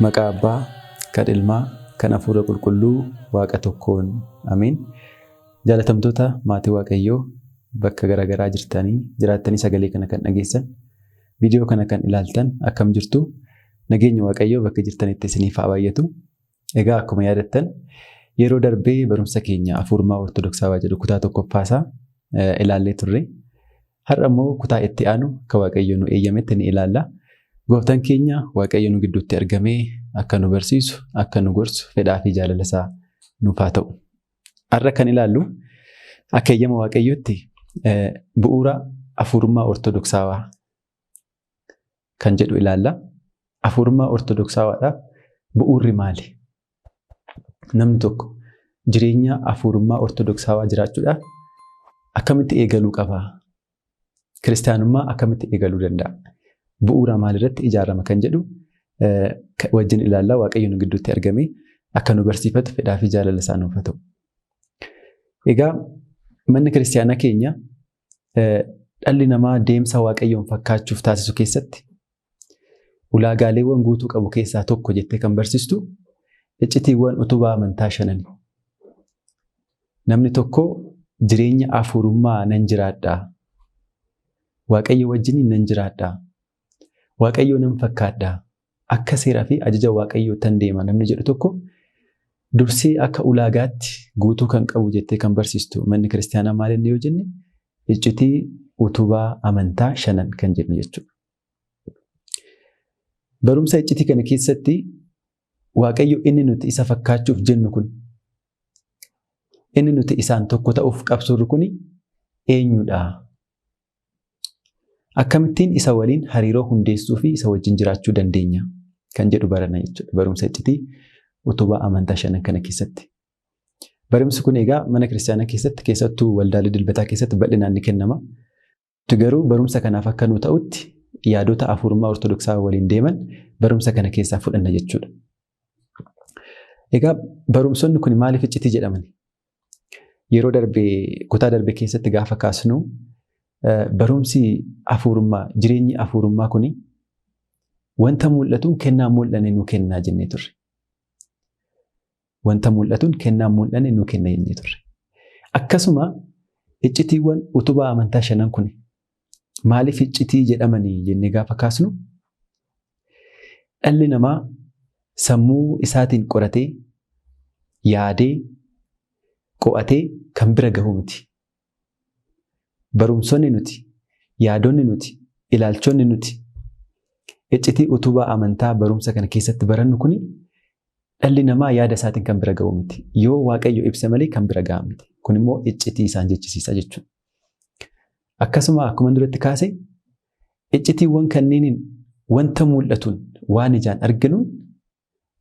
Maqaa Abbaa, kan Ilmaa, kan Hafuura Qulqulluu Waaqa tokkoon Ameen. Jaalatamtoota maatii Waaqayyoo bakka garaagaraa jirtanii jiraattanii sagalee kana kan dhageessan, viidiyoo kana kan ilaaltan akkam jirtu? Nageenyi Waaqayyoo bakka jirtanitti isiniif haa baay'atu. Egaa akkuma yaadattan yeroo darbee barumsa keenya hafuurummaa Ortodoksawaa jedhu kutaa tokkoffaasaa ilaallee turre. Har'a immoo kutaa itti aanu akka Waaqayyo nu eeyyametti ni ilaalla. Gooftaan keenya Waaqayyo nu gidduutti argamee akka nu barsiisu, akka nu gorsu fedhaa fi jaalala isaa nuuf haa ta'u. Har'a kan ilaallu akka eeyyama Waaqayyootti bu'uura hafuurummaa Ortodoksawaa kan jedhu ilaalla. Hafuurummaa Ortodoksawaadhaaf bu'uurri maali? Namni tokko jireenya hafuurummaa Ortodoksawaa jiraachuudhaaf akkamitti eegaluu qaba? Kiristaanummaa akkamitti eegaluu danda'a? Bu'uura maalirratti ijaarama kan jedhu wajjin ilaallaa. Waaqayyo nu gidduutti argamee akka nu barsiifatu fedhaa fi jaalala isaa nuuf haa ta'u. Egaa manni kiristaanaa keenya dhalli namaa deemsa Waaqayyoon fakkaachuuf taasisu keessatti ulaagaaleewwan guutuu qabu keessaa tokko jettee kan barsiistu iccitiiwwan utubaa amantaa shanani. Namni tokko jireenya hafuurummaa nan jiraadha. Waaqayyo wajjin nan jiraadha. Waaqayyo nan fakkaadha. Akka seeraa fi ajaja Waaqayyoo tan deema namni jedhu tokko dursee akka ulaagaatti guutuu kan qabu jettee kan barsiistu manni kiristaanaa maal inni yoo jenne iccitii utubaa amantaa shanan kan jennu jechuudha. Barumsa iccitii kana keessatti Waaqayyo inni nuti isa fakkaachuuf jennu kun, inni nuti isaan tokko ta'uuf qabsoorru kun eenyudha? Akkamittiin isa waliin hariiroo hundeessuu fi isa wajjin jiraachuu dandeenya kan jedhu barana jechuudha. Barumsa iccitii utubaa amantaa shanan kana keessatti. Barumsi kun egaa mana kiristaanaa keessatti keessattuu waldaalee dilbataa keessatti bal'inaan ni kennama. Nuti garuu barumsa kanaaf akka nu ta'utti yaadota hafuurummaa Ortodoksaa waliin deeman barumsa kana keessaa fudhanna jechuudha. Egaa barumsonni kun maaliif iccitii jedhamani? Yeroo darbe kutaa darbe keessatti gaafa kaasnu barumsi hafuurummaa jireenyi hafuurummaa kuni wanta mul'atuun kennaa mul'anne nu kennaa jennee turre. Wanta mul'atuun kennaa mul'anne nu kenna jennee turre. Akkasuma iccitiiwwan utubaa amantaa shanan kun maaliif iccitii jedhamanii jennee gaafa kaasnu dhalli namaa sammuu isaatiin qoratee yaadee qo'atee kan bira gahu miti. Barumsonni nuti, yaadonni nuti, ilaalchonni nuti iccitii utubaa amantaa barumsa kana keessatti barannu kuni dhalli namaa yaada isaatiin kan bira gahu miti. Yoo Waaqayyo ibse malee kan bira gaha miti. Kun immoo iccitii isaan jechisiisa jechuudha. Akkasuma akkuma duratti kaase iccitiiwwan kanneeniin wanta mul'atuun waan ijaan arginuun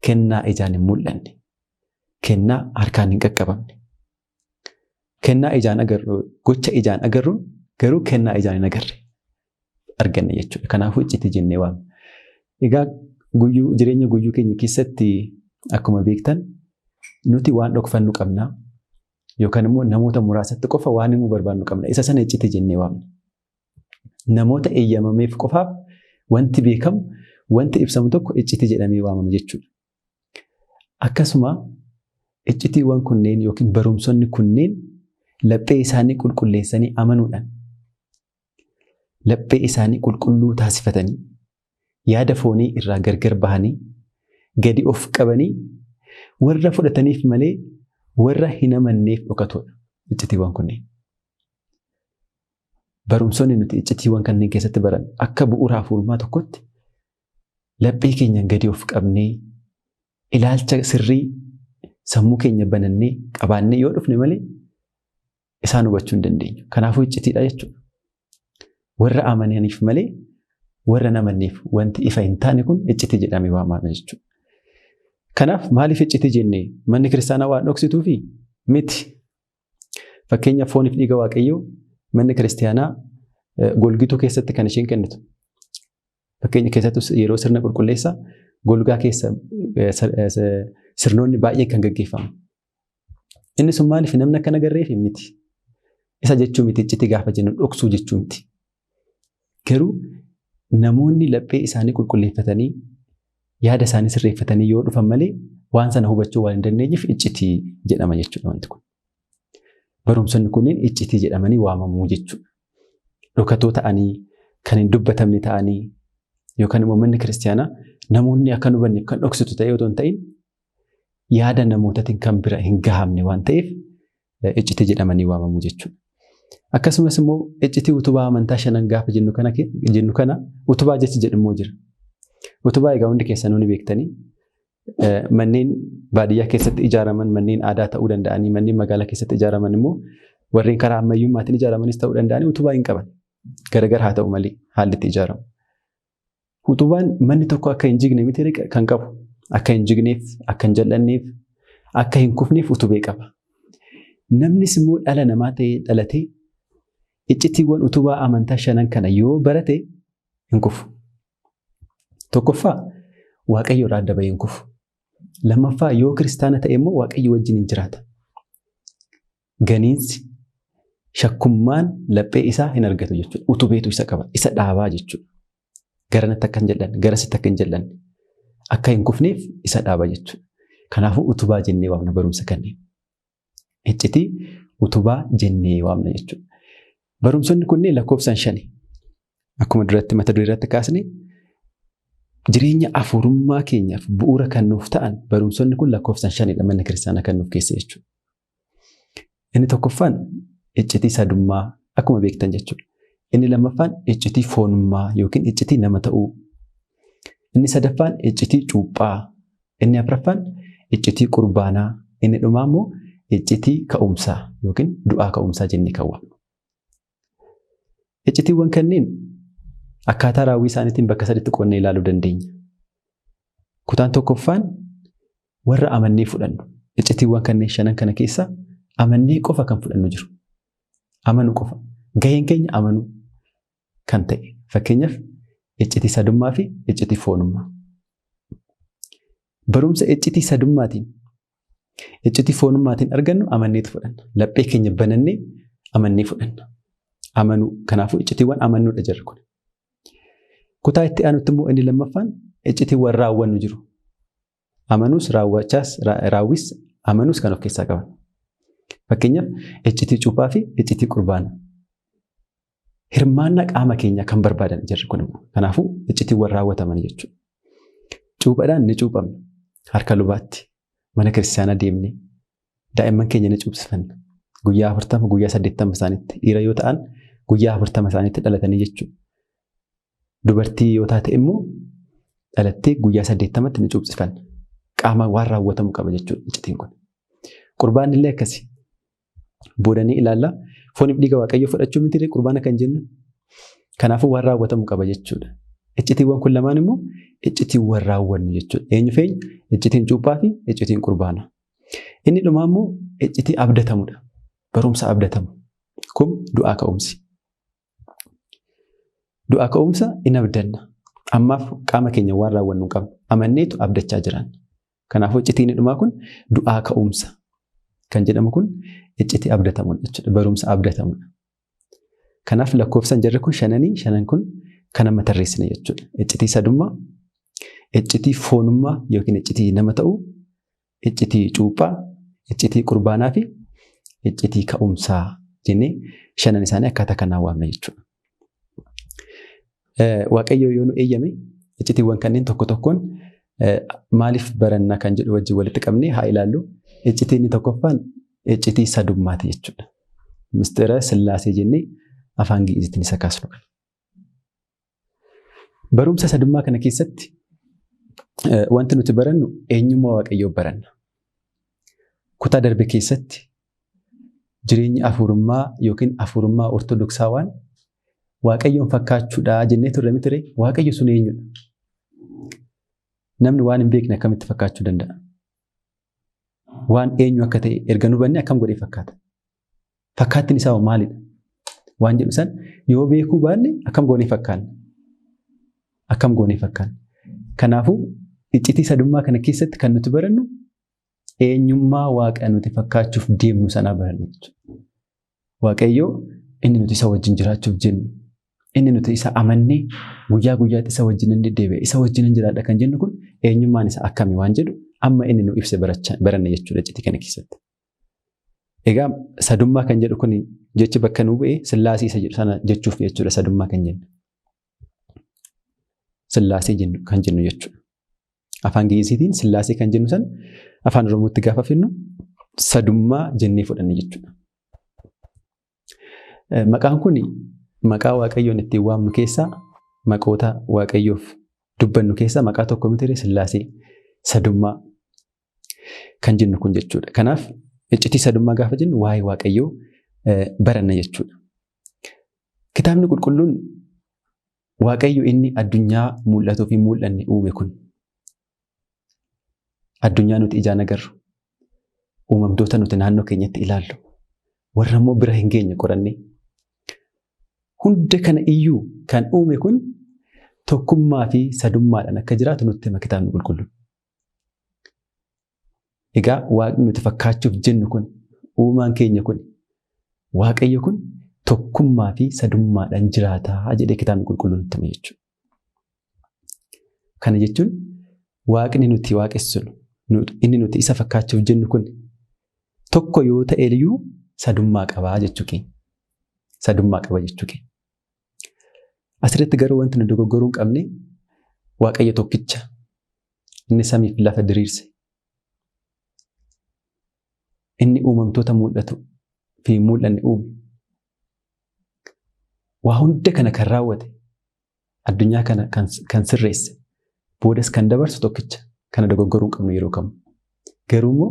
kennaa ijaan hin mul'anne, kennaa harkaan hin qaqqabamne, kennaa ijaan agarru, gocha ijaan agarruun garuu kennaa ijaan hin agarre arganne jechuudha. Kanaafuu iccitii jennee waamna. Egaa guyyuu jireenya guyyuu keenya keessatti akkuma beektan nuti waan dhokfannu qabna yookaan immoo namoota muraasatti qofa waan himuu barbaannu qabna. Isa sana iccitii jennee waamna. Namoota eeyyamameef qofaaf wanti beekamu, wanti ibsamu tokko iccitii jedhamee waamama jechuudha. Akkasuma iccitiiwwan kunneen yookiin barumsonni kunneen laphee isaanii qulqulleessanii amanuudhaan laphee isaanii qulqulluu taasifatanii yaada foonii irraa gargar bahanii gadi of qabanii warra fudhataniif malee warra hin amanneef dhokatoodha iccitiiwwan kunneen. Barumsonni nuti iccitiiwwan kanneen keessatti barannu akka bu'uura hafuurummaa tokkotti laphee keenya gadi of qabnee ilaalcha sirrii sammuu keenya banannee qabaannee yoo dhufne malee isaan hubachuu hin dandeenyu. Kanaafuu iccitiidha jechuudha. Warra amananiif malee warra hin amanneef wanti ifa hin taane kun iccitii jedhamee waamama jechuudha. Kanaaf maaliif iccitii jennee manni kiristaanaa waan dhoksituufi miti. Fakkeenyaaf fooniif dhiiga Waaqayyoo manni kiristaanaa golgituu keessatti kan isheen kennitu. Fakkeenya keessattuu yeroo sirna qulqulleessaa golgaa keessa sirnoonni baay'een kan gaggeeffamu. Inni sun maaliif namni akka nagarreef miti. Isa jechuu miti iccitii gaafa jennu dhoksuu jechuu miti. Garuu namoonni laphee isaanii qulqulleeffatanii yaada isaanii sirreeffatanii yoo dhufan malee waan sana hubachuu waan hin dandeenyeef iccitii jedhama jechuudha wanti kun. Barumsonni kunneen iccitii jedhamanii waamamuu jechuudha. Dhokatoo ta'anii kan hin dubbatamne ta'anii yookaan immoo manni kiristaanaa namoonni akka hin hubanneef kan dhoksitu ta'ee otoo hin ta'in yaada namootaatiin kan bira hin gahamne waan ta'eef iccitii jedhamanii waamamuu jechuudha. Akkasumas immoo iccitii utubaa amantaa shanan gaafa jennu kana utubaa jechi jedhu immoo jira. Utubaa egaa hundi keessanuu ni beektanii manneen baadiyyaa keessatti ijaaraman manneen aadaa ta'uu danda'anii manneen magaalaa keessatti ijaaraman immoo warreen karaa ammayyummaatiin ijaaramanis ta'uu danda'anii utubaa hin qaban. Gargar haa ta'u malee haalli itti ijaaramu. Utubaan manni tokko akka hin jigne miti kan qabu. Akka hin jigneef, akka hin jal'anneef, akka hin kufneef utubee qaba. Namnis immoo dhala namaa ta'ee dhalatee iccitiiwwan utubaa amantaa shanan kana yoo barate hin kufu. Tokkoffaa Waaqayyo irraa adda bahee hin kufu. Lammaffaa yoo kiristaana ta'e immoo Waaqayyo wajjin hin jiraata. Ganiinsi shakkummaan laphee isaa hin argatu jechuudha. Utubeetu isa qaba. Isa dhaabaa jechuudha. Garanatti akka hin jal'anne, garasitti akka hin jal'anne, akka hin kufneef isa dhaaba jechuudha. Kanaafuu utubaa jennee waamna barumsa kanneen. Iccitii utubaa jennee waamna jechuudha. Barumsonni kunneen lakkoofsaan shani. Akkuma duratti mata duree irratti kaasne jireenya afuurummaa keenyaaf bu'uura kan nuuf ta'an barumsonni kun lakkoofsaan shanidha manni kiristaanaa kan nuuf keessa jechuudha. Inni tokkoffaan iccitii sadummaa akkuma beektan jechuudha. Inni lammaffaan iccitii foonummaa yookiin iccitii nama ta'uu. Inni sadaffaan iccitii cuuphaa. Inni afuraffaan iccitii qurbaanaa. Inni dhumaa immoo iccitii ka'umsaa yookiin du'aa ka'umsaa jennee kan waamnu. Iccitiiwwan kanneen akkaataa raawwii isaaniitiin bakka sadiitti qoodnee ilaaluu dandeenya. Kutaan tokkoffaan warra amannee fudhannu. Iccitiiwwan kanneen shanan kana keessa amannee qofa kan fudhannu jiru. Amanuu qofa. Gaheen keenya amanuu kan ta'e. Fakkeenyaaf iccitii sadummaa fi iccitii foonummaa. Barumsa iccitii sadummaatiin iccitii foonummaatiin argannu amanneetu fudhanna. Laphee keenya banannee amannee fudhanna. Amanuu. Kanaafuu iccitiiwwan amannuudha jarri kun. Kutaa itti aanutti immoo inni lammaffaan iccitiiwwan raawwannu jiru. Amanuus raawwachaas raawwis amanuus kan of keessaa qaban. Fakkeenyaaf iccitii cuuphaa fi iccitii qurbaana. Hirmaannaa qaama keenyaa kan barbaadan jarri kun immoo. Kanaafuu iccitiiwwan raawwataman jechuudha. Cuuphaadhaan ni cuuphamna. Harka lubaatti mana kiristaanaa deemnee daa'imman keenya ni cuupsifanna. Guyyaa 40 guyyaa 80 isaaniitti dhiira yoo ta'an guyyaa 40 isaaniitti dhalatanii jechuudha. Dubartii yoo taate immoo dhalattee guyyaa 80tti ni cuupsifanna. Qaama waan raawwatamu qaba jechuudha iccitiin kun. Qurbaanni illee akkasi. Boodanii ilaalla. Fooniif dhiiga Waaqayyoo fudhachuu miti qurbaana kan jennu. Kanaafuu waan raawwatamu qaba jechuudha. Iccitiiwwan kun lamaan immoo iccitiiwwan raawwannu jechuudha. Eenyu feenya? Iccitiin cuuphaa fi iccitiin qurbaana. Inni dhumaa immoo iccitii abdatamudha. Barumsa abdatamu. Kun du'aa ka'umsi. Du'aa ka'umsa in abdanna. Ammaaf qaama keenya waan raawwannu hin qabnu. Amanneetu abdachaa jiraanna. Kanaafuu iccitiin inni dhumaa kun du'aa ka'umsa kan jedhamu kun iccitii abdatamudha jechuudha. Barumsa abdatamudha. Kanaaf lakkoofsaan jarri kun shananii shanan kun kan amma tarreessine jechuudha. Iccitii sadummaa, iccitii foonummaa yookiin iccitii nama ta'uu, iccitii cuuphaa, iccitii qurbaanaa fi iccitii ka'umsaa jennee shanan isaanii akkaataa kanaan waamna jechuudha. Waaqayyo yoo nu eeyyame iccitiiwwan kanneen tokko tokkoon maaliif barannaa kan jedhu wajjin walitti qabnee haa ilaallu. Iccitiin inni tokkoffaan iccitii sadummaati jechuudha. Mistira Sillaasee jennee afaan Gi'iziitiin isa kaasnu kana. Barumsa sadummaa kana keessatti wanti nuti barannu eenyummaa Waaqayyoo baranna. Kutaa darbe keessatti jireenyi afuurummaa yookiin afuurummaa ortodoksaawaan Waaqayyoon fakkaachuudha jennee turre miti ree? Waaqayyo sun eenyudha? Namni waan hin beekne akkamitti fakkaachuu danda'a? Waan eenyu akka ta'e erga nu hubanne akkam godhee fakkaata? Fakkaattiin isaa maalidha? Waan jedhu san yoo beekuu baanne akkam goonee fakkaanna? Akkam goonee fakkaanna? Kanaafuu iccitii sadummaa kana keessatti kan nuti barannu eenyummaa Waaqa nuti fakkaachuuf deemnu sanaa baranna jechuudha. Waaqayyoo inni nuti isa wajjin jiraachuuf jennu, inni nuti isa amannee guyyaa guyyaatti isa wajjin hin deddeebi'e, isa wajjin hin jiraadha kan jennu kun eenyummaan isaa akkami waan jedhu amma inni nu ibse baranna jechuudha iccitii kana keessatti. Egaa sadummaa kan jedhu kun jechi bakka nuu bu'ee sillaasee isa jedhu sana jechuuf jechuudha sadummaa kan jennu. Sillaasee kan jennu jechuudha. Afaan Gi'iziitiin sillaasee kan jennu sana afaan Oromootti gaafa finnu sadummaa jennee fudhanne jechuudha. Maqaan kun maqaa Waaqayyoon ittiin waamnu keessaa maqoota Waaqayyoof dubbannu keessaa maqaa tokko miti sillaasee sadummaa kan jennu kun jechuudha. Kanaaf iccitii sadummaa gaafa jennu waa'ee Waaqayyoo baranna jechuudha. Kitaabni qulqulluun Waaqayyo inni addunyaa mul'atuu fi mul'anne uume kun addunyaa nuti ijaan agarru, uumamtoota nuti naannoo keenyatti ilaallu, warra immoo bira hin geenye qorannee hunda kana iyyuu kan uume kun tokkummaa fi sadummaadhaan akka jiraatu nutti hima kitaabni qulqulluun. Egaa Waaqni nuti fakkaachuuf jennu kun, uumaan keenya kun, Waaqayyo kun tokkummaa fi sadummaadhaan jiraataa jedhee kitaabni qulqulluun nutti hima jechuudha. Kana jechuun Waaqni nuti waaqessinu, inni nuti isa fakkaachuuf jennu kun tokko yoo ta'e iyyuu sadummaa qabaa jechuu keenya. Sadummaa qaba jechuu keenya. Asirratti garuu wanti nu dogoggoruu hin qabne Waaqayyo tokkicha inni samiif lafa diriirse, inni uumamtoota mul'atu fi mul'anne uume, waa hunda kana kan raawwate, addunyaa kana kan sirreesse, boodas kan dabarsu tokkicha. Kana dogoggoruu hin qabnu yeroo kamuu. Garuu immoo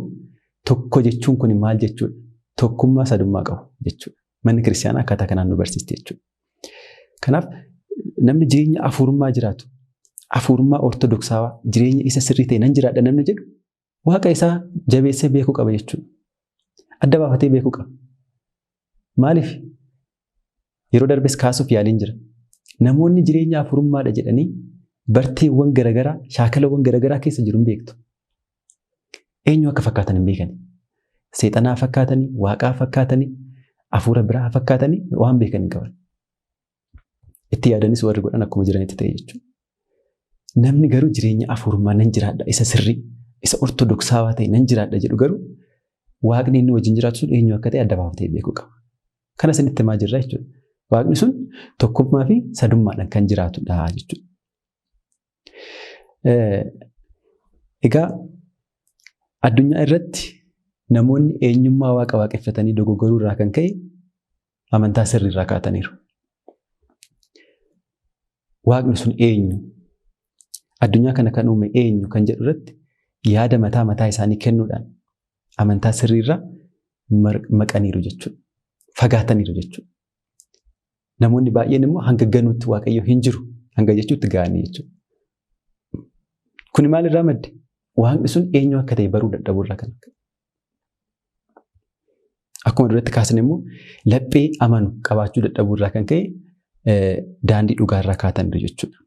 tokko jechuun kun maal jechuudha? Tokkummaa sadummaa qabu jechuudha. Manni kiristaanaa akkaataa kanaan nu barsiisti jechuudha. Kanaaf namni jireenya afuurummaa jiraatu, afuurummaa ortodoksaawaa, jireenya isa sirrii ta'e nan jiraadha namni jedhu Waaqa isaa jabeessee beekuu qaba jechuudha. Adda baafatee beekuu qaba. Maaliif? Yeroo darbes kaasuuf yaaliin jira. Namoonni jireenya afuurummaadha jedhanii barteewwan garaagaraa, shaakalawwan garaagaraa keessa jiru hin beektu. Eenyu akka fakkaatan hin beekani. Seexanaa fakkaatanii, waaqaa fakkaatanii, afuura biraa fakkaatanii waan beekan hin qaban. Itti yaadanis warri godhan akkuma jiranitti ta'e jechuudha. Namni garuu jireenya afuurummaa nan jiraadha, isa sirrii, isa ortodoksaawaa ta'e nan jiraadha jedhu garuu Waaqni inni wajjin jiraatu sun eenyu akka ta'e adda baafatee beekuu qaba. Kana isinitti himaa jirra jechuudha. Waaqni sun tokkummaa fi sadummaadhaan kan jiraatudha jechuudha. Egaa addunyaa irratti namoonni eenyummaa Waaqa waaqeffatanii dogoggoruu irraa kan ka'e amantaa sirrii irraa kaataniiru. Waaqni sun eenyu? Addunyaa kana kan uume eenyu kan jedhu irratti yaada mataa mataa isaanii kennuudhaan amantaa sirrii irraa maqaniiru jechuudha. Fagaataniiru jechuudha. Namoonni baay'een immoo hanga ganuutti Waaqayyo hin jiru hanga jechuutti ga'anii jechuudha. Kuni maalirraa madde? Waaqni sun eenyu akka ta'e baruu dadhabuu irraa kan ka'e. Akkuma duratti kaasne immoo laphee amanu qabaachuu dadhabuu irraa kan ka'e daandii dhugaa irraa kaataniiru jechuudha.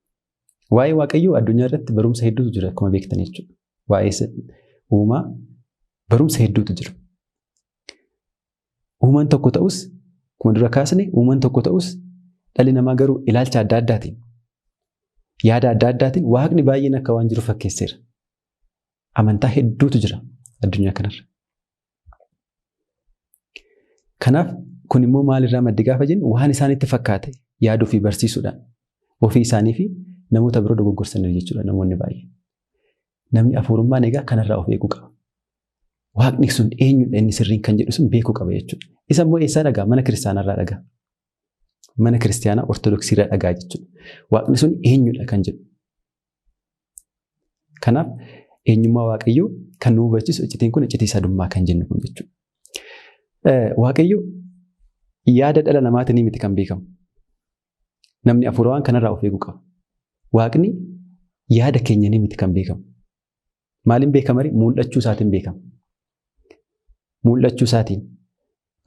Waa'ee Waaqayyoo addunyaa irratti barumsa hedduutu jira akkuma beektan jechuudha. Waa'ee uumaa barumsa hedduutu jira. Uumaan tokko ta'us akkuma dura kaasne uumaan tokko ta'us dhalli namaa garuu ilaalcha adda addaatiin yaada adda addaatiin Waaqni baay'een akka waan jiru fakkeesseera. Amantaa hedduutu jira addunyaa kanarra. Kanaaf kun immoo maalirraa madde gaafa jennu waan isaanitti fakkaate yaaduu fi barsiisuudhaan ofii isaanii fi namoota biroo dogoggorsaniiru jechuudha namoonni baay'een. Namni afuurummaan egaa kanarraa of eeguu qaba. Waaqni sun eenyudha inni sirriin kan jedhu sun beekuu qaba jechuudha. Isa immoo eessaa dhagaa? Mana kiristaanarraa dhagaa. Mana kiristaanaa ortodoksiirraa dhagaa jechuudha. Waaqni sun eenyudha kan jedhu. Kanaaf eenyummaa Waaqayyoo kan nu hubachiisu iccitiin kun iccitii sadummaa kan jennu kun jechuudha. Waaqayyo yaada dhala namaatiin miti kan beekamu. Namni afuurawaan kanarraa of eeguu qaba. Waaqni yaada keenya ni miti kan beekamu. Maaliin beekama? Mul'achuu isaatiin beekama. Mul'achuu isaatiin.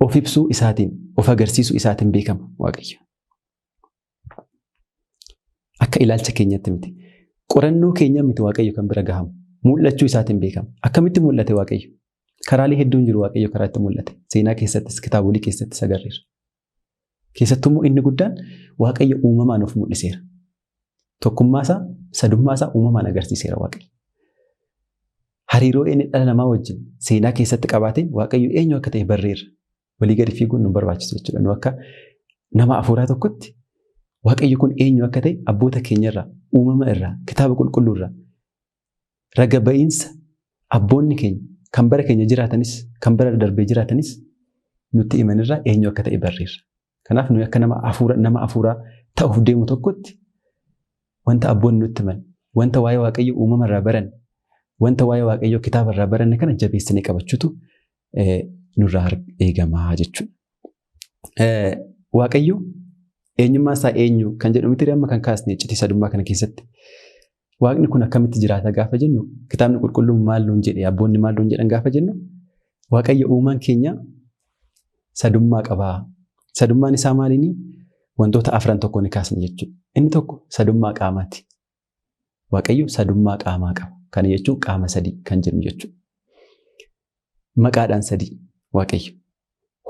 Of ibsuu isaatiin, of agarsiisuu isaatiin beekama Waaqayyo. Akka ilaalcha keenyatti miti. Qorannoo keenya miti Waaqayyo kan bira gahamu. Mul'achuu isaatiin beekama. Akkamitti mul'ate Waaqayyo? Karaalee hedduun jiru Waaqayyo karaa itti mul'ate. Seenaa keessattis, kitaabolee keessattis agarreera. Keessattuu inni guddaan Waaqayyo uumamaan of mul'iseera. Tokkummaa isaa, sadummaa isaa uumamaan agarsiiseera Waaqayyo. Hariiroo inni dhala namaa wajjin seenaa keessatti qabaateen Waaqayyo eenyu akka ta'e barreera. Walii gadi fiiguun nu barbaachisu jechuudha. Nu akka nama afuuraa tokkotti Waaqayyo kun eenyu akka ta'e abboota keenyarraa, uumama irraa, kitaaba qulqulluu irraa raga ba'iinsa abboonni keenya kan bara keenya jiraatanis, kan bara darbee jiraatanis nutti himanirraa eenyu akka ta'e barreera. Kanaaf nuyi akka nama afuuraa ta'uuf deemu tokkotti wanta abboonni nutti himan, wanta waa'ee Waaqayyo uumama irraa baran, wanta waa'ee Waaqayyo kitaaba irraa baranne kana jabeessinee qabachuutu nurraa eegamaa jechuudha. Waaqayyo eenyummaa isaa eenyu kan jedhu miti amma kan kaasne iccitii sadummaa kana keessatti. Waaqni kun akkamitti jiraata gaafa jennu, kitaabni qulqulluun maal nuun jedhe, abboonni maal nuun jedhan gaafa jennu, Waaqayyo uumaan keenya sadummaa qabaa. Sadummaan isaa maaliini? Wantoota afran tokko ni kaasne jechuudha. Inni tokko sadummaa qaamaati. Waaqayyo sadummaa qaamaa qaba. Kana jechuun qaama sadii kan jennu jechuudha. Maqaadhaan sadii Waaqayyo.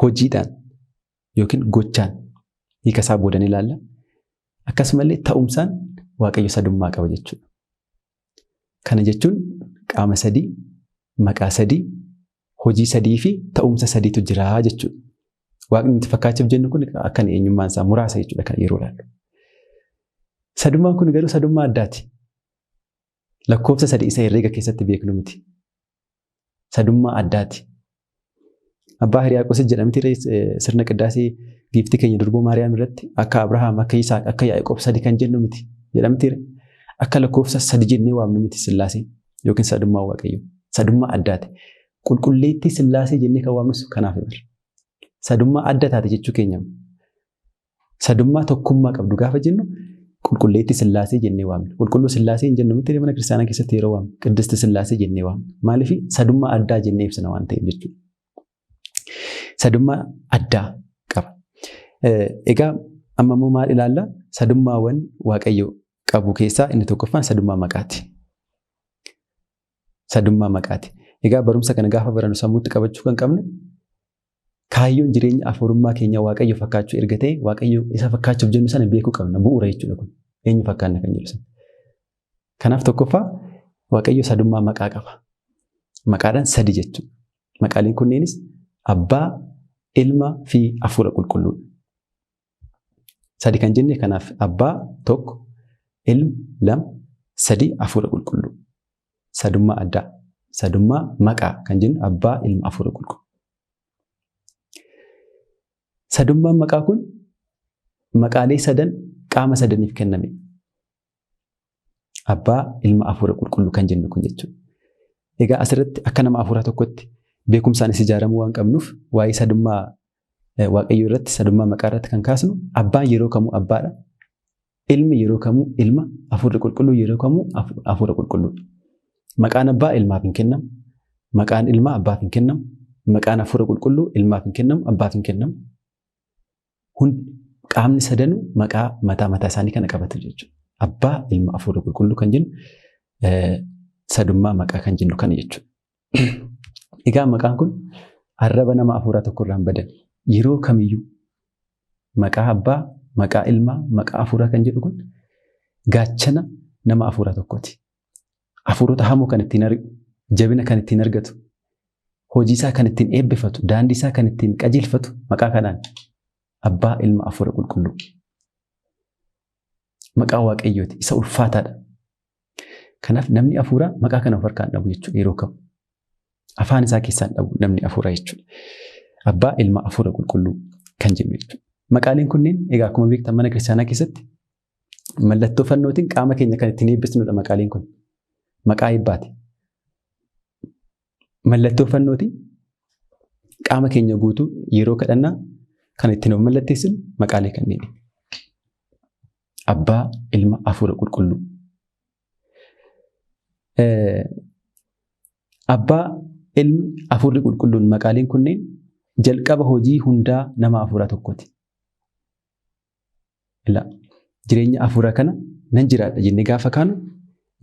Hojiidhaan yookiin gochaan hiika isaa boodan ilaalla. Akkasumallee ta'umsaan Waaqayyo sadummaa qaba jechuudha. Kana jechuun qaama sadii, maqaa sadii, hojii sadii fi ta'umsa sadiitu jira jechuudha. Waaqni nuti fakkaachuuf jennu kun akkan eenyummaan isaa muraasa jechuudha kan yeroo ilaallu. Sadummaan kun garuu sadummaa addaati. Lakkoofsa sadii isa herreega keessatti beeknu miti. Sadummaa addaati. Abbaa Hiriyaaqoos jedhamti sirna qiddaasee giiftii keenya durboo Maariyaam irratti akka Abrahaam, akka Yisaaq, akka Yaaqoob sadi kan jennu miti jedhamti. Akka lakkoofsa sadi jennee waamnu miti Sillaasee yookiin sadummaa Waaqayyoo. Sadummaa addaati. Qulqulleettii Sillaasee jennee kan waamnus kanaaf bara. Sadummaa adda taate jechuu keenya. Sadummaa tokkummaa qabdu gaafa jennu qulqulleettii Sillaasee jennee waamna. Qulqulluu Sillaasee hin jennu miti mana kiristaanaa keessatti yeroo waamnu. Qiddisti Sillaasee jennee waamna. Maaliif sadummaa addaa jennee ibsina waan ta'eef jechuudha. Sadummaa addaa qaba. Egaa amma immoo maal ilaalla? Sadummaawwan Waaqayyo qabu keessaa inni tokkoffaan sadummaa maqaati. Sadummaa maqaati. Egaa barumsa kana gaafa barannu sammuutti qabachuu kan qabnu kaayyoon jireenya afuurummaa keenya Waaqayyo fakkaachuu erga ta'e Waaqayyo isa fakkaachuuf jennu sana beekuu qabna. Bu'uura jechuudha kun. Eenyu fakkaanna kan jedhu sana. Kanaaf tokkoffaa Waaqayyo sadummaa maqaa qaba. Maqaadhaan sadi jechuudha. Maqaaleen kunneenis Abbaa, Ilma fi Hafuura Qulqulluudha. Sadi kan jenne kanaaf Abbaa tokko, Ilma lama, sadi Hafuura Qulqulluu. Sadummaa addaa, sadummaa maqaa kan jennu Abbaa, Ilma, Hafuura Qulqulluu. Sadummaan maqaa kun maqaalee sadan qaama sadaniif kenname. Abbaa, Ilma, Hafuura Qulqulluu kan jennu kun jechuudha. Egaa asirratti akka nama hafuuraa tokkotti beekumsaanis ijaaramuu waan qabnuuf waa'ee sadummaa Waaqayyoo irratti sadummaa maqaa irratti kan kaasnu Abbaan yeroo kamuu Abbaadha. Ilmi yeroo kamuu Ilma, Hafuurri Qulqulluu yeroo kamuu Hafuura Qulqulluudha. Maqaan Abbaa Ilmaaf hin kennamu. Maqaan Ilmaa Abbaaf hin kennamu. Maqaan Hafuura Qulqulluu Ilmaaf hin kennamu, Abbaaf hin kennamu. Qaamni sadanuu maqaa mataa mataa isaanii kana qabatu jechuudha. Abbaa, Ilma, Hafuura Qulqulluu kan jennu sadummaa maqaa kan jennu kana jechuudha. Egaa maqaan kun arraba nama hafuuraa tokko irraa hin badan. Yeroo kamiyyuu maqaa Abbaa, maqaa Ilmaa, maqaa Hafuuraa kan jedhu kun gaachana nama hafuuraa tokkooti. Hafuurota hamoo kan ittiin ari'u, jabina kan ittiin argatu, hojii isaa kan ittiin eebbifatu, daandii isaa kan ittiin qajeelfatu maqaa kanaan Abbaa, Ilma, Hafuura Qulqulluu. Maqaa Waaqayyooti. Isa ulfaataadha. Kanaaf namni hafuuraa maqaa kana of harkaan dhabu jechuudha yeroo kamu. Afaan isaa keessaan dhabu namni hafuuraa jechuudha. Abbaa, Ilma, Hafuura Qulqulluu kan jennu jechuudha. Maqaaleen kunneen egaa akkuma beektan mana kiristaanaa keessatti mallattoo fannootiin qaama keenya kan ittiin eebbisnudha maqaaleen kun. Maqaa eebbaati. Mallattoo fannootiin qaama keenya guutuu yeroo kadhannaa kan ittiin of mallatteessinu maqaalee kanneen. Abbaa, Ilma, Hafuura Qulqulluu. Abbaa, Ilmi, Hafuurri Qulqulluun maqaaleen kunneen jalqaba hojii hundaa nama hafuuraa tokkooti. Ilaa jireenya hafuuraa kana nan jiraadha jennee gaafa kaanu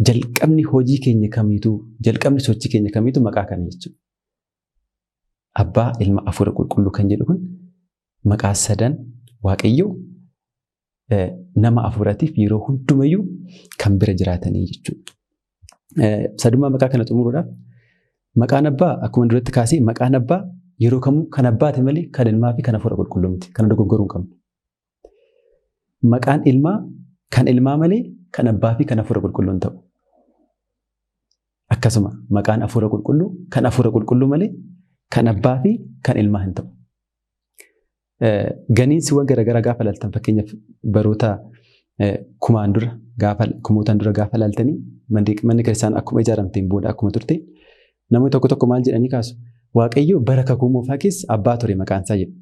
jalqabni hojii keenya kamiituu, jalqabni sochii keenya kamiituu maqaa kana jechuudha. Abbaa, Ilma, Hafuura Qulqulluu kan jedhu kun maqaa sadan Waaqayyoo nama hafuuraatiif yeroo hundumayyuu kan bira jiraatanii jechuudha. Sadummaa maqaa kana xumuruudhaaf maqaan abbaa akkuma duratti kaasee maqaan abbaa yeroo kamuu kan abbaati malee kan ilmaa fi kan hafuura qulqulluu miti. Kana dogoggoruu hin qabnu. Maqaan ilmaa kan ilmaa malee kan abbaa fi kan hafuura qulqulluu hin ta'u. Akkasuma maqaan hafuura qulqulluu kan hafuura qulqulluu malee kan abbaa fi kan ilmaa hin ta'u. Ganiinsiiwwan garaagaraa gaafa ilaaltan fakkeenyaaf baroota kumaan dura gaafa kumootaan dura gaafa ilaaltanii manni kiristaanaa akkuma ijaaramteen booda akkuma turte namoonni tokko tokko maal jedhanii kaasu? Waaqayyo bara kakuu moofaa keessa abbaa ture maqaan isaa jedhu.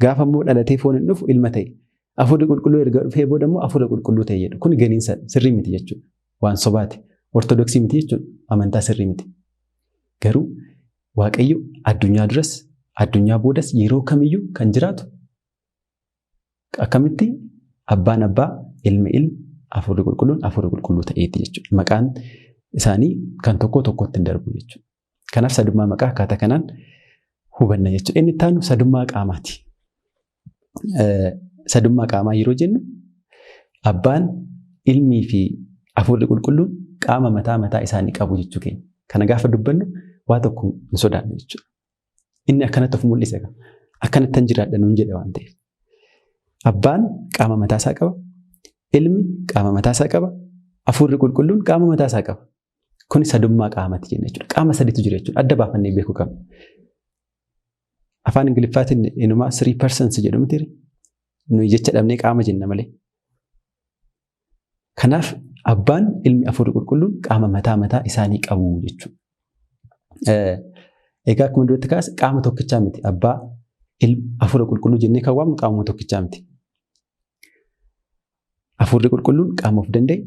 Gaafa immoo dhalatee foon hin dhufu ilma ta'e. Hafuurri qulqulluu erga dhufee booda immoo hafuura qulqulluu ta'e jedhu. Kun ganiinsa sirrii miti jechuudha. Waan sobaati. Ortodoksii miti jechuudha. Amantaa sirrii miti. Garuu Waaqayyo addunyaa duras addunyaa boodas yeroo kamiyyuu kan jiraatu akkamitti abbaan abbaa, ilmi ilma, hafuurri qulqulluun hafuura qulqulluu ta'eeti jechuudha. Maqaan isaanii kan tokko tokkotti hin darbu jechuudha. Kanaaf sadummaa maqaa akkaataa kanaan hubanna jechuudha. Inni itti aanu sadummaa qaamaati. Sadummaa qaamaa yeroo jennu abbaan, ilmii fi hafuurri qulqulluun qaama mataa mataa isaanii qabu jechuu keenya. Kana gaafa dubbannu waa tokko hin sodaannu jechuudha. Inni akkanatti of mul'ise akkanatti hin jiraadha nuun jedhe waan ta'eef. Abbaan qaama mataa isaa qaba. Ilmi qaama mataa isaa qaba. Hafuurri qulqulluun qaama mataa isaa qaba. Kuni sadummaa qaamaati jenna jechuudha. Qaama sadiitu jira jechuudha. Adda baafannee beekuu qabna. Afaan Ingiliffaatiin inumaa three persons jedhu miti. Nuyi jecha dhabnee qaama jenna malee. Kanaaf abbaan, ilmi, hafuurri qulqulluun qaama mataa mataa isaanii qabu jechuudha. Egaa akkuma duratti kaase qaama tokkichaa miti. Abbaa, ilma, hafuura qulqulluu jennee kan waamnu qaamuma tokkichaa miti. Hafuurri qulqulluun qaama of danda'e,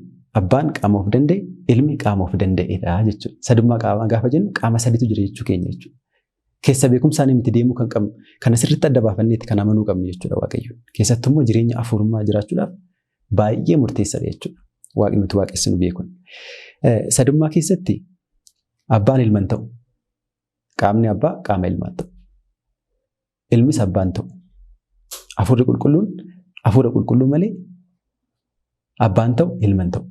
abbaan qaama of danda'e, ilmi qaama of danda'edha jechuudha. Sadummaa qaamaa gaafa jennu qaama sadiitu jira jechuu keenya jechuudha. Keessa beekumsaan miti deemuu kan qabnu, kana sirriitti adda baafanneetti kan amanuu qabnu jechuudha Waaqayyo. Keessattuu immoo jireenya hafuurummaa jiraachuudhaaf baay'ee murteessaadha jechuudha. Waaqni nuti waaqessinu beekuun. Sadummaa keessatti abbaan ilma hin ta'u. Qaamni abbaa qaama ilmaa ta'u. Ilmis abbaan ta'u. Hafuurri qulqulluun hafuura qulqulluu malee abbaan ta'u ilma hin ta'u.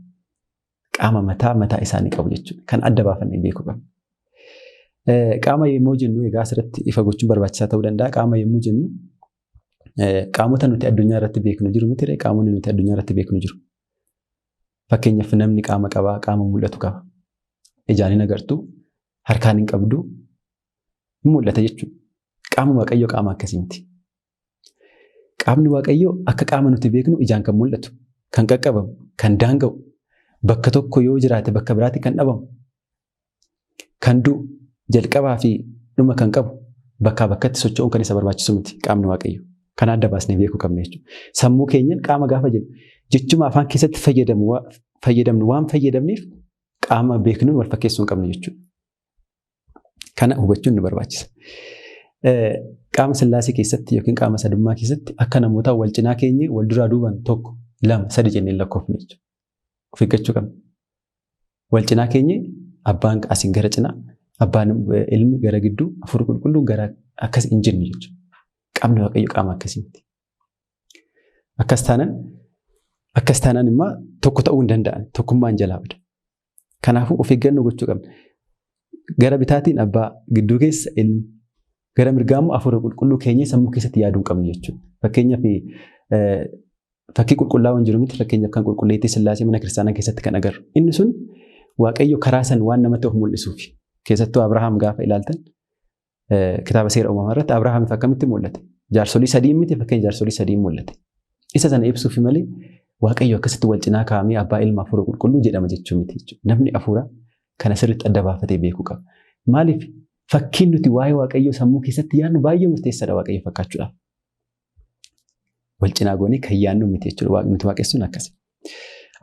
Qaama mataa mataa isaanii qabu jechuudha. Kan adda baafannee beekuu qabna. Qaama yommuu jennu egaa asirratti ifa gochuun barbaachisaa ta'uu danda'a. Qaama yommuu jennu qaamota nuti addunyaa irratti beeknu jiru miti, qaamonni nuti addunyaa irratti beeknu jiru. Fakkeenyaaf namni qaama qabaa, qaama mul'atu qaba. Ijaan hin agartu, harkaan hin qabdu, hin mul'ata jechuudha. Qaama Waaqayyoo qaama akkasii miti. Qaamni Waaqayyoo akka qaama nuti beeknu ijaan kan mul'atu, kan qaqqabamu, kan daanga'u, bakka tokko yoo jiraate bakka biraatti kan dhabamu, kan du'u, jalqabaa fi dhuma kan qabu, bakkaa bakkatti socho'uun kan isa barbaachisu miti qaamni Waaqayyoo. Kana adda baasnee beekuu qabna jechuudha. Sammuu keenyan qaama gaafa jennu jechuma afaan keessatti fayyadamnu waan fayyadamneef qaama beeknuun wal fakkeessuu hin qabnu jechuudha. Kana hubachuun nu barbaachisa. Qaama Sillaasee keessatti yookiin qaama sadummaa keessatti akka namootaa wal cinaa keenyee wal duraa duubaan tokko, lama, sadi jennee lakkoofne jechuudha. Of eeggachuu qabna. Wal cinaa keenyee abbaan asiin gara cinaa, abbaan ilmi gara gidduu, hafuurri qulqulluun gara akkas hin jennu jechuudha. Qaamni Waaqayyo qaama akkasii miti. Akkas taanaan immoo tokko ta'uu hin danda'an, tokkummaan jalaa bada. Kanaafuu of eeggannoo gochuu qabna. Gara bitaatiin abbaa, gidduu keessa ilma, gara mirgaa immoo hafuura qulqulluu keenyee sammuu keessatti yaaduu hin qabnu jechuudha. Fakkeenyaaf fakkii qulqullaa'uun jiru miti, fakkeenyaaf kan qulqulleettii Sillaasee mana kiristaanaa keessatti kan agarru. Inni sun Waaqayyo karaa san waan namatti of mul'isuufi. Keessattuu Abrahaam gaafa ilaaltan kitaaba seera uumamaa irratti Abrahaamiif akkamitti mul'ate? Jaarsolii sadii miti, fakkeenya jaarsolii sadii mul'ate. Isa sana ibsuufi malee Waaqayyo akkasitti wal cinaa kaa'amee abbaa, ilma, hafuura qulqulluu jedhama jechuu miti jechuudha. Namni hafuura kana sirriitti adda baafatee beekuu qaba. Maaliif? Fakkiin nuti waa'ee Waaqayyoo sammuu keessatti yaadnu baay'ee murteessaadha Waaqayyo fakkaachuudhaaf. Wal cinaa goonee kan yaadnu miti jechuudha. Waaqni nuti waaqessuun akkasi.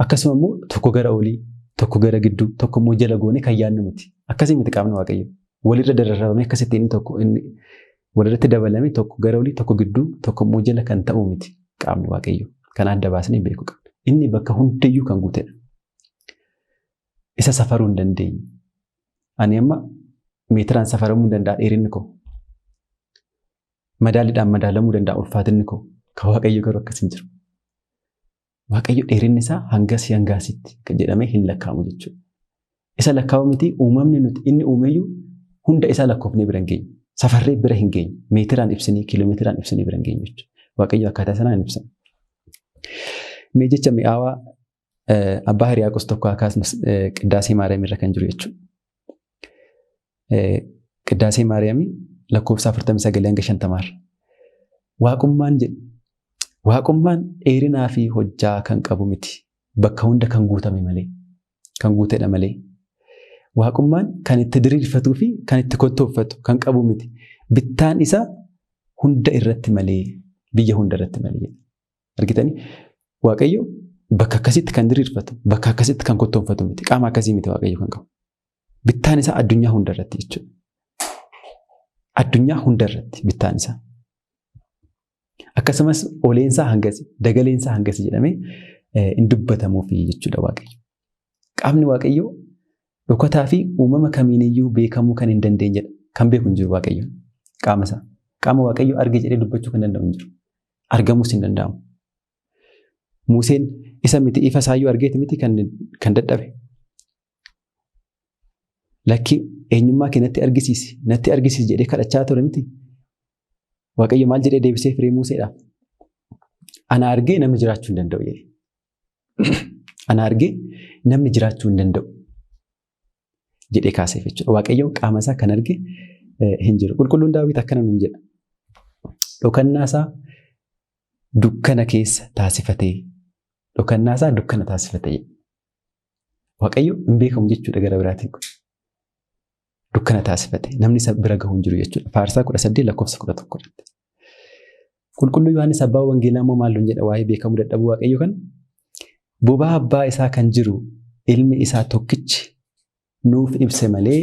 Akkasuma immoo tokko gara olii, tokko gara gidduu, tokko immoo jala goonee kan yaadnu miti. Akkasii miti qaamni Waaqayyoo. Walirra dararramee akkasitti inni tokko inni Walirratti dabalame tokko gara olii, tokko gidduu, tokko immoo jala kan ta'u miti qaamni Waaqayyoo. Kana adda baasnee beekuu qabna. Inni bakka hundayyuu kan guutedha. Isa safaruu hin dandeenyu. Ani amma meetiraan safaramuu hin danda'a dheerinni koo. Madaaliidhaan madaalamuu danda'a ulfaatinni koo. Kan Waaqayyo garuu akkas hin jiru. Waaqayyo dheerinni isaa hangasii hangaasitti kan jedhamee hin lakkaa'amu jechuudha. Isa lakkaa'u miti uumamni nuti inni uumeyyuu hunda isaa lakkoofnee bira hin geenyu. Safarree bira hin geenyu. Meetiraan ibsinee kiiloomeetiraan ibsinee bira hin geenyu jechuudha. Waaqayyo akkaataa sanaan hin ibsamu. Mee jecha mi'aawaa abbaa Hiriyaaqos tokko akaasnu Qiddaasee Maariyaam irra kan jiru jechuudha. Qiddaasee Maariyaamii lakkoofsa 49 hanga 50 irra. Waaqummaan jedhu waaqummaan dheerinaa fi hojjaa kan qabu miti. Bakka hunda kan guutame malee. Kan guutedha malee. Waaqummaan kan itti diriirfatuu fi kan itti kottoonfatu kan qabu miti. Bittaan isaa hunda irratti malee, biyya hunda irratti malee. Argitanii? Waaqayyo bakka akkasitti kan diriirfatu, bakka akkasitti kan kottoonfatu miti. Qaama akkasii miti Waaqayyo kan qabu. Bittaan isaa addunyaa hunda irratti jechuudha. Addunyaa hunda irratti bittaan isaa. Akkasumas oleensaa hangasi, dagaleensaa hangasi jedhamee hin dubbatamuufi jechuudha Waaqayyo. Qaamni Waaqayyoo dhokataa fi uumama kamiiniyyuu beekamuu kan hin dandeenyedha. Kan beeku hin jiru Waaqayyo. Qaama isaa. Qaama Waaqayyoo arge jedhee dubbachuu kan danda'u hin jiru. Argamuus hin danda'amu. Museen isa miti ifa isaayyuu argeeti miti kan dadhabe. Lakki eenyummaa kee natti argisiisi, natti argisiisi jedhee kadhachaa ture miti. Waaqayyo maal jedhee deebisee firee Museedhaaf? Ana argee namni jiraachuu hin danda'u jedhe. Ana argee namni jiraachuu hin danda'u jedhee kaaseef jechuudha. Waaqayyoon qaama isaa kan arge hin jiru. Qulqulluun Daawit akkana nuun jedha. Dhokannaa isaa dukkana keessa taasifatee, dhokannaa isaa dukkana taasifatee jedha. Waaqayyo hin beekamu jechuudha gara biraatiin kun. Dukkana taasifate namni isa bira gahu hin jiru jechuudha. Faarsaa 18 lakkoofsa 11 irratti. Qulqulluu Yohaannis abbaa wangeelaa immoo maal nuun jedha waa'ee beekamuu dadhabuu Waaqayyo kana? Bobaa abbaa isaa kan jiru ilmi isaa tokkichi nuuf ibse malee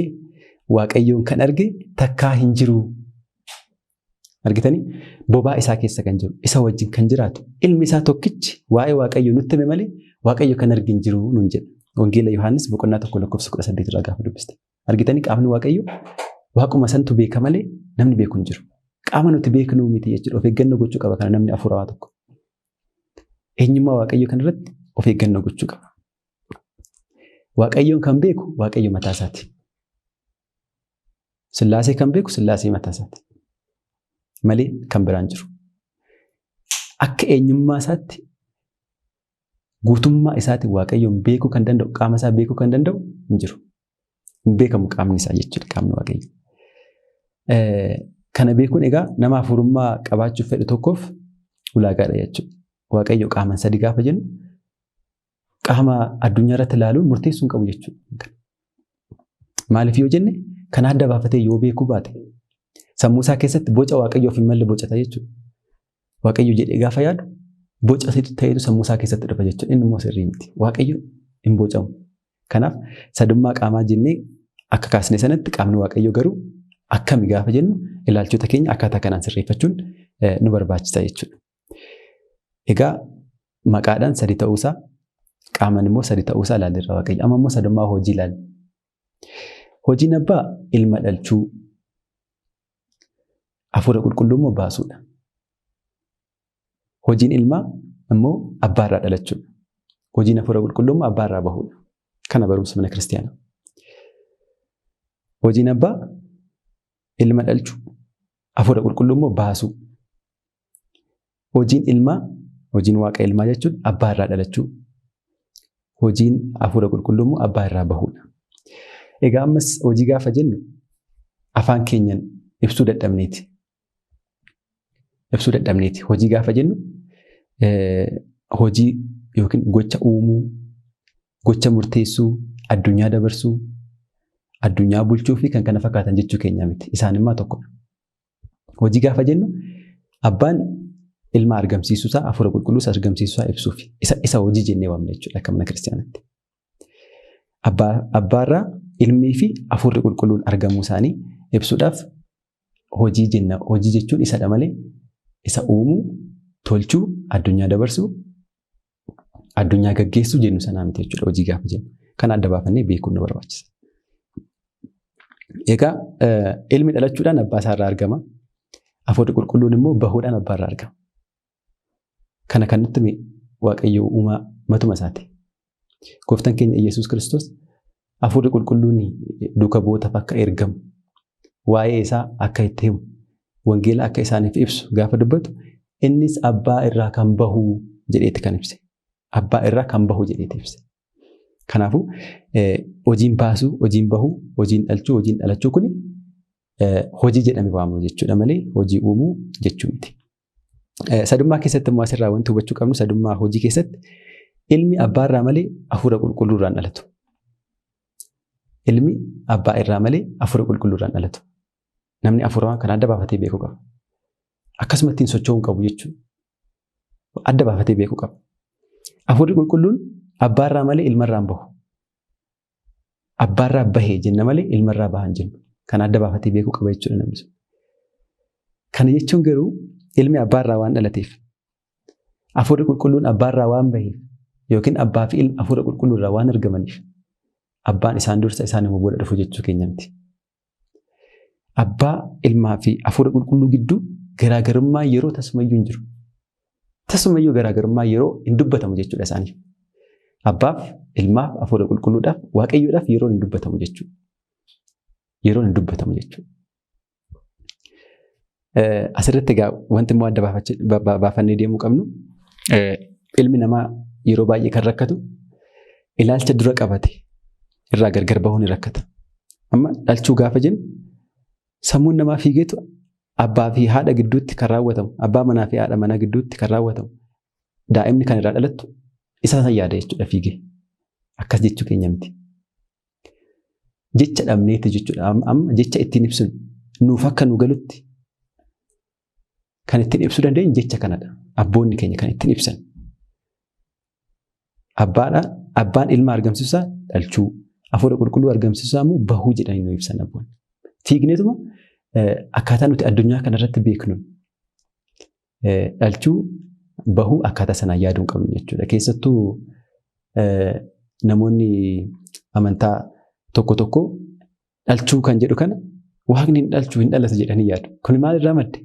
Waaqayyoon kan arge takkaa hin jiru. Argitanii? Bobaa isaa keessa kan jiru, isa wajjin kan jiraatu, ilmi isaa tokkichi waa'ee Waaqayyo nutti hime malee Waaqayyo kan arge hin jiru nuun jedha. Wangeela Yohaannis boqonnaa 1 lakkoofsa 18 irraa gaafa dubbiste. Argitanii qaamni Waaqayyo waaquma santu beeka malee namni beeku hin jiru. Qaama nuti beeknuu miti jechuudha. Of eeggannoo gochuu qaba kana namni hafuurawaa tokko. Eenyummaa Waaqayyo kanarratti of eeggannoo gochuu qaba. Waaqayyoon kan beeku Waaqayyo mataa isaati. Sillaasee kan beeku Sillaasee mataa isaati. Malee kan biraan jiru. Akka eenyummaa isaatti guutummaa isaatiin Waaqayyoon beekuu kan danda'u, qaama isaa beekuu kan danda'u hin jiru. Hin beekamu qaamni isaa jechuudha, qaamni Waaqayyoo. Kana beekuun egaa nama hafuurummaa qabaachuuf fedhu tokkoof ulaagaadha jechuudha. Waaqayyo qaaman sadi gaafa jennu qaama addunyaa irratti ilaaluun murteessuu hin qabu jechuudha. Maaliif yoo jenne kana adda baafatee yoo beekuu baate sammuu isaa keessatti boca Waaqayyoof hin malle bocata jechuudha. Waaqayyo jedhee gaafa yaadu boca ta'etu sammuu isaa keessatti dhufa jechuudha. Inni immoo sirrii miti. Waaqayyo hin bocamu. Kanaaf sadummaa qaamaa jennee akka kaasne sanatti qaamni Waaqayyoo garuu akkami gaafa jennu ilaalchota keenya akkaataa kanaan sirreeffachuun nu barbaachisa jechuudha. Egaa maqaadhaan sadi ta'uusaa qaamaan immoo sadi ta'uusaa ilaalleerra Waaqayyo. Amma immoo sadummaa hojii ilaalla. Hojiin abbaa ilma dhalchuu, hafuura qulqulluu immoo baasuudha. Hojiin ilmaa immoo abbaarraa dhalachuudha. Hojiin hafuura qulqulluu immoo abbaarraa bahuudha. Kana barumsa mana kiristiyaanaa. Hojiin abbaa ilma dhalchuu, hafuura qulqulluu immoo baasuu. Hojiin ilmaa, hojiin waaqa ilmaa jechuun abbaa irraa dhalachuu. Hojiin hafuura qulqulluu immoo abbaa irraa bahuudha. Egaa ammas hojii gaafa jennu afaan keenyan ibsuu dadhabneeti. Ibsuu dadhabneeti. Hojii gaafa jennu hojii yookiin gocha uumuu, gocha murteessuu, addunyaa dabarsuu, addunyaa bulchuu fi kan kana fakkaatan jechuu keenya miti. Isaan immoo tokkodha. Hojii gaafa jennu abbaan ilma argamsiisuusaa, hafuura qulqulluus argamsiisuusaa ibsuufi isa hojii jennee waamna jechuudha akka mana kiristaanaatti. Abbaarraa ilmii fi hafuurri qulqulluun argamuu isaanii ibsuudhaaf Hojii jenna. Hojii jechuun isadha malee isa uumuu, tolchuu, addunyaa dabarsuu, addunyaa gaggeessuu jennu sanaa miti jechuudha hojii gaafa jennu. Kana adda baafannee beekuun nu barbaachisa. Egaa ilmi dhalachuudhaan abbaa isaarraa argama. Hafuurri qulqulluun immoo bahuudhaan abbaarraa argama. Kana kan nutti hime Waaqayyo uumaa matuma isaati. Gooftaan keenya Iyyasuus Kiristoos hafuurri qulqulluun duuka bu'ootaaf akka ergamu, waa'ee isaa akka itti himu, wangeela akka isaaniif ibsu gaafa dubbatu innis abbaa irraa kan bahu jedheeti kan ibse. Abbaa irraa kan bahu jedheeti ibse. Kanaafuu hojiin baasuu, hojiin bahuu, hojiin dhalchuu, hojiin dhalachuu kuni hojii jedhame waamamu jechuudha malee hojii uumuu jechuu miti. Sadummaa keessatti immoo asirraa wanti hubachuu qabnu sadummaa hojii keessatti ilmi abbaa irraa malee hafuura qulqulluu irraan dhalatu. Ilmi abbaa irraa malee hafuura qulqulluu irraan dhalatu. Namni hafuurawaan kana adda baafatee beekuu qaba. Akkasuma ittiin socho'uu hin qabu jechuudha. Adda baafatee beekuu qaba. Hafuurri qulqulluun abbaa irraa malee ilma irraa hin bahu. Abbaa irraa bahee jenna malee ilma irraa baha hin jennu. Kana adda baafatee beekuu qaba jechuudha namni sun. Kana jechuun garuu ilmi abbaa irraa waan dhalateef, hafuurri qulqulluun abbaa irraa waan baheef yookiin abbaa fi ilmi hafuura qulqulluu irraa waan argamaniif abbaan isaan dursa isaan immoo booda dhufu jechuu keenya miti. Abbaa, ilmaa fi hafuura qulqulluu gidduu garaagarummaa yeroo tasumayyuu hin jiru. Tasumayyuu garaagarummaa yeroo hin dubbatamu jechuudha isaaniif. Abbaaf, ilmaaf, hafuura qulqulluudhaaf, waaqayyoodhaaf yeroon hin dubbatamu jechuudha. Yeroon hin dubbatamu jechuudha. Asirratti egaa wanti immoo adda baafannee deemuu qabnu ilmi namaa yeroo baay'ee kan rakkatu ilaalcha dura qabate irraa gargar bahuun ni rakkata. Amma dhalchuu gaafa jennu sammuun namaa fiigeetu abbaa fi haadha gidduutti kan raawwatamu, abbaa manaa fi haadha manaa gidduutti kan raawwatamu, daa'imni kan irraa dhalattu isa san yaada jechuudha fiigee. Akkas jechuu keenya miti. Jecha dhabneeti jechuudha. Amma jecha ittiin ibsinu nuuf akka nu galutti kan ittiin ibsuu dandeenyu jecha kanadha. Abboonni keenya kan ittiin ibsan. Abbaadha, abbaan ilma argamsiisaa dhalchuu, hafuura qulqulluu argamsiisaa immoo bahuu jedhanii nu ibsan abboonni. Fiigneetuma akkaataa nuti addunyaa kanarratti beeknuun dhalchuu bahuu akkaataa sanaan yaaduu hin qabnu jechuudha. Keessattuu namoonni amantaa tokko tokko dhalchuu kan jedhu kana waaqni hin dhalchuu hin dhalatu jedhanii yaadu. Kun maalirraa madde?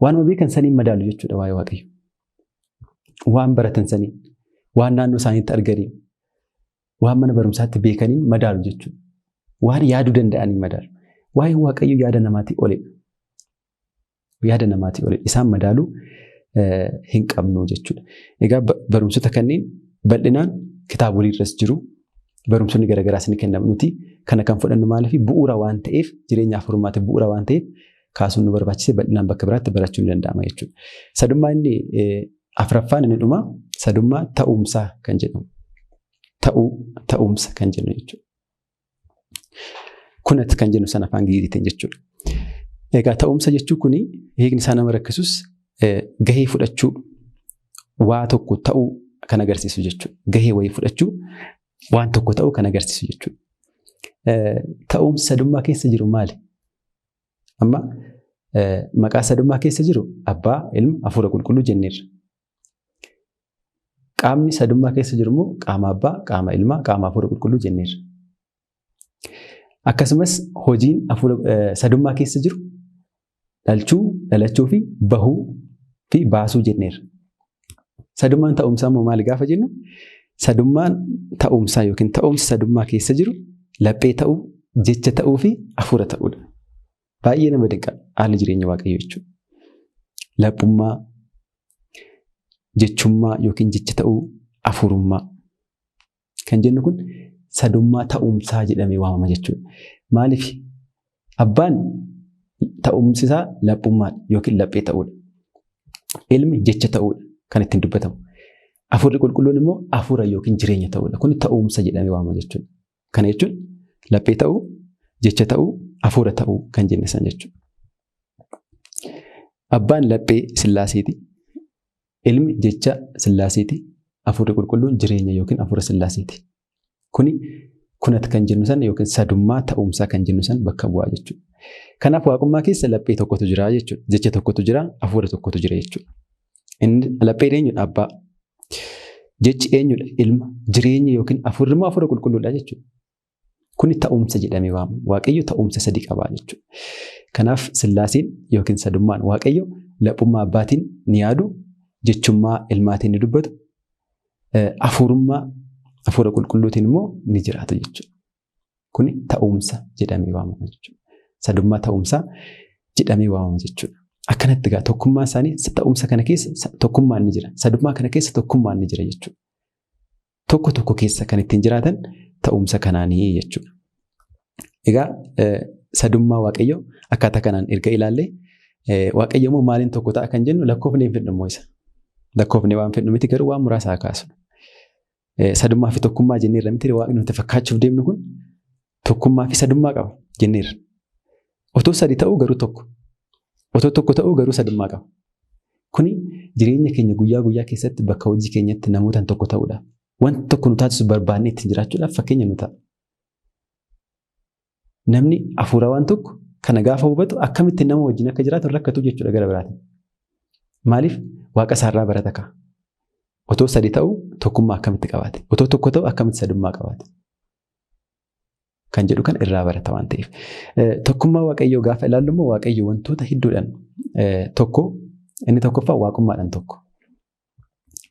Waanuma beekan saniin madaalu jechuudha waa'ee Waaqayyo. Waan baratan saniin, waan naannoo isaaniitti arganiin, waan mana barumsaatti beekaniin madaalu jechuudha. Waan yaaduu danda'aniin madaalu. Waa'een Waaqayyo yaada namaatii olidha. Yaada namaatii olidha. Isaan madaaluu hin qabnu jechuudha. Egaa barumsota kanneen bal'inaan kitaabolee irras jiru. Barumsonni garaagaraas ni kennamu. Nuti kana kan fudhannu maaliif bu'uura waan ta'eef jireenya hafuurummaatiif bu'uura waan ta'eef kaasuun nu barbaachise bal'inaan bakka biraatti barachuun ni danda'ama jechuudha. Sadummaa inni afraffaan inni dhumaa sadummaa ta'umsaa kan jedhamu. Ta'uu ta'umsa kan jennu jechuudha. Kunat kan jennu sana afaan Giriikiitiin jechuudha. Egaa ta'umsa jechuun kuni hiikni isaa nama rakkisus gahee fudhachuu waa tokko ta'uu kan agarsiisu jechuudha. Gahee wayii fudhachuu waan tokko ta'uu kan agarsiisu jechuudha. Ta'umsi sadummaa keessa jiru maali? Amma maqaa sadummaa keessa jiru abbaa, ilma, hafuura qulqulluu jenneerra. Qaamni sadummaa keessa jiru immoo qaama abbaa, qaama ilmaa, qaama hafuura qulqulluu jenneerra. Akkasumas hojiin hafuura sadummaa keessa jiru dhalchuu, dhalachuu fi bahuu fi baasuu jenneerra. Sadummaan ta'umsaa immoo maali gaafa jennu sadummaan ta'umsaa yookiin ta'umsi sadummaa keessa jiru laphee ta'uu, jecha ta'uu fi hafuura ta'uudha. Baay'ee nama dinqa haalli jireenya Waaqayyoo jechuudha. Laphummaa, jechummaa yookiin jecha ta'uu, hafuurummaa kan jennu kun sadummaa ta'umsaa jedhamee waamama jechuudha. Maaliif abbaan ta'umsi isaa laphummaadha yookiin laphee ta'uudha. Ilmi jecha ta'uudha kan ittiin dubbatamu. Hafuurri qulqulluun immoo hafuura yookiin jireenya ta'uudha. Kun ta'umsa jedhamee waamama jechuudha. Kana jechuun laphee ta'uu, jecha ta'uu, hafuura ta'uu kan jenne san jechuudha. Abbaan laphee Sillaaseeti. Ilmi jecha Sillaaseeti. Hafuurri qulqulluun jireenya yookiin hafuura Sillaaseeti. Kuni kunat kan jennu san yookiin sadummaa ta'umsaa kan jennu san bakka bu'aa jechuudha. Kanaaf waaqummaa keessa laphee tokkotu jira jechuudha. Jecha tokkotu jira, hafuura tokkotu jira jechuudha. Inni lapheen eenyudha? Abbaa. Jechi eenyudha? Ilma. Jireenyi yookiin hafuurri immoo hafuura qulqulluudha jechuudha. Kuni ta'umsa jedhamee waamama. Waaqayyo ta'umsa sadi qaba jechuudha. Kanaaf Sillaaseen yookiin sadummaan Waaqayyo laphummaa abbaatiin ni yaadu, jechummaa ilmaatiin ni dubbatu, hafuurummaa hafuura qulqulluutiin immoo ni jiraatu jechuudha. Kuni ta'umsa jedhamee waamama jechuudha. Sadummaa ta'umsaa jedhamee waamama jechuudha. Akkanatti egaa tokkummaa isaanii ta'umsa kana keessa tokkummaan ni jira. Sadummaa kana keessa tokkummaan ni jira jechuudha. Tokko tokko keessa kan ittiin jiraatan ta'umsa kanaanii jechuudha. Egaa sadummaa Waaqayyoo akkaataa kanaan erga ilaallee Waaqayyo immoo maaliin tokko ta'a kan jennu lakkoofne hin fedhu immoo isa. Lakkoofne waan fedhu miti garuu waan muraasa haa kaasnu. Sadummaa fi tokkummaa jenneerra miti waaqni nuti fakkaachuuf deemnu kun tokkummaa fi sadummaa qaba jenneerra. Otoo sadi ta'uu garuu tokko. Otoo tokko ta'uu garuu sadummaa qaba. Kuni jireenya keenya guyyaa guyyaa keessatti bakka hojii keenyatti namootaan tokko ta'uudhaaf wanta tokko nu taasisu barbaannee ittiin jiraachuudhaaf fakkeenya nu ta'a. Namni hafuura waan tokko kana gaafa hubatu akkamitti nama wajjin akka jiraatu rakkatu jechuudha gara biraatiin. Maaliif waaqa isaarraa barata ka'a. Otoo sadi ta'uu tokkummaa akkamitti qabaate? Otoo tokko ta'uu akkamitti sadummaa qabaate? Kan jedhu kan irraa barata waan ta'eef. Tokkummaa Waaqayyoo gaafa ilaallu immoo Waaqayyo wantoota hedduudhaan tokko inni tokkoffaa waaqummaadhaan tokko.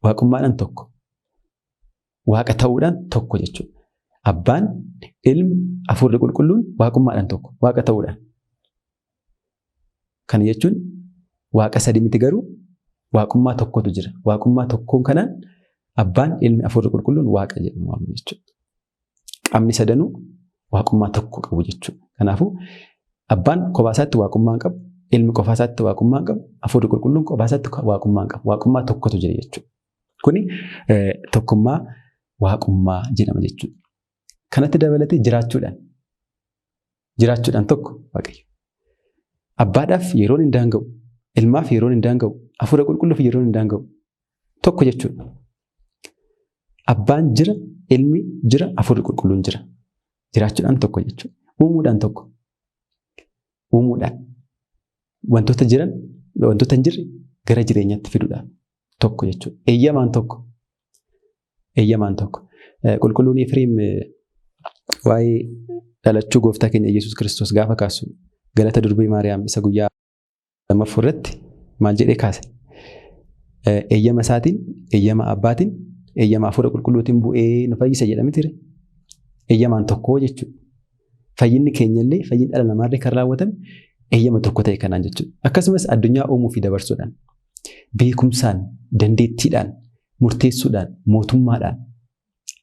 Waaqummaadhaan tokko. Waaqa ta'uudhaan tokko jechuudha. Abbaan, ilmi, hafuurri qulqulluun waaqummaadhaan tokko. Waaqa ta'uudhaan. Kana jechuun waaqa sadi miti garuu waaqummaa tokkotu jira. Waaqummaa tokkoon kanaan abbaan, ilmi, hafuurri qulqulluun waaqa jedhamu waamu jechuudha. Qaamni sadanuu waaqummaa tokko qabu jechuudha. Kanaafuu abbaan kophaa isaatti waaqummaa hin qabu, ilmi qofaa isaatti waaqummaa hin qabu, hafuurri qulqulluun kophaa isaatti waaqummaa hin qabu. Waaqummaa tokkotu jira jechuudha. Kuni tokkummaa waaqummaa jedhama jechuudha. Kanatti dabalatee jiraachuudhaan tokko Waaqayyo. Abbaadhaaf yeroon hin daanga'u, ilmaaf yeroon hin daanga'u, hafuura qulqulluuf yeroon hin daanga'u. Tokko jechuudha. Abbaan jira, ilmi jira, hafuurri qulqulluun jira. Jiraachuudhaan tokko jechuudha. Uumuudhaan tokko. Uumuudhaan wantoota jiran, wantoota hin jirre gara jireenyaatti fiduudhaan tokko jechuudha. Eeyyamaan tokko. Eeyyamaan tokko. Qulqulluun Efreem waa'ee dhalachuu gooftaa keenya Yesuus Kiristoos gaafa kaasu galata durbee Maariyaam isa guyyaa lammaffaa irratti maal jedhee kaase? Eeyyama isaatiin, eeyyama abbaatiin, eeyyama hafuura qulqulluutiin bu'ee nu fayyisa jedhame ture. Eeyyamaan tokko jechuudha. Fayyinni keenyallee fayyinni dhala namaallee kan raawwatame eeyyama tokko ta'e kanaan jechuudha. Akkasumas addunyaa uumuu fi dabarsuudhaan, beekumsaan, dandeettiidhaan, murteessuudhaan, mootummaadhaan,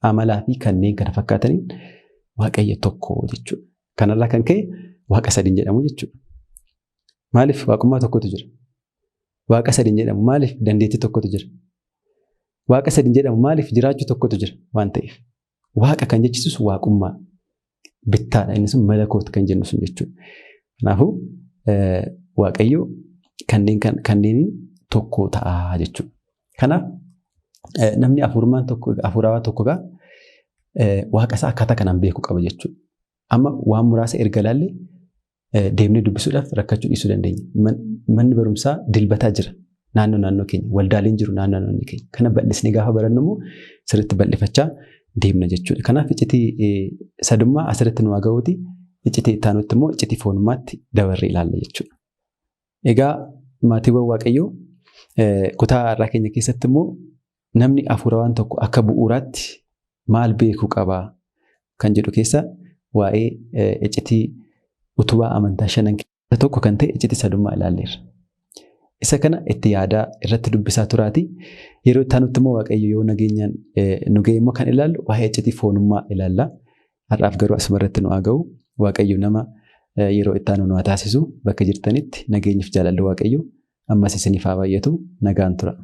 amalaa fi kanneen kana fakkaataniin Waaqayyo tokko jechuudha. Kanarraa kan ka'e Waaqa sadiin jedhamu jechuudha. Maaliif waaqummaa tokkotu jira? Waaqa sadiin jedhamu maaliif dandeettii tokkotu jira? Waaqa sadiin jedhamu maaliif jiraachuu tokkotu jira waan ta'eef. Waaqa kan jechisiisu waaqummaa bittaadha. Inni sun malakoot kan jennu sun jechuudha. Kanaafuu Waaqayyo kanneeniin tokko ta'a jechuudha. Kanaaf namni hafuurummaan tokko hafuurawaa tokko gaa waaqa isaa akkaataa kanaan beekuu qaba jechuudha. Amma waan muraasa erga ilaalle deemnee dubbisuudhaaf rakkachuu dhiisuu dandeenya. Manni barumsaa dilbataa jira. Naannoo naannoo keenya waldaaleen jiru naannoo naannoo keenya. Kana bal'isnee gaafa barannu immoo sirriitti bal'ifachaa deemna jechuudha. Kanaaf iccitii sadummaa asirratti nu haa ga'uuti. Iccitii itti aanutti immoo iccitii foonummaatti dabarree ilaalla jechuudha. Egaa maatiiwwan Waaqayyoo kutaa har'aa keenya keessatti immoo namni hafuurawaan tokko akka bu'uuraatti maal beekuu qabaa kan jedhu keessa waa'ee iccitii utubaa amantaa shanan keessa tokko kan ta'e iccitii sadummaa ilaalleerra. Isa kana itti yaadaa irratti dubbisaa turaati. Yeroo itti aanutti immoo Waaqayyo yoo nageenyaan nu ga'e immoo kan ilaallu waa'ee iccitii foonummaa ilaalla. Har'aaf garuu asuma irratti nu haa ga'u. Waaqayyo nama yeroo itti aanu nu haa taasisu. Bakka jirtanitti nageenyiif jaalalli Waaqayyo ammas isiniif haa baay'atu. Nagaan tura.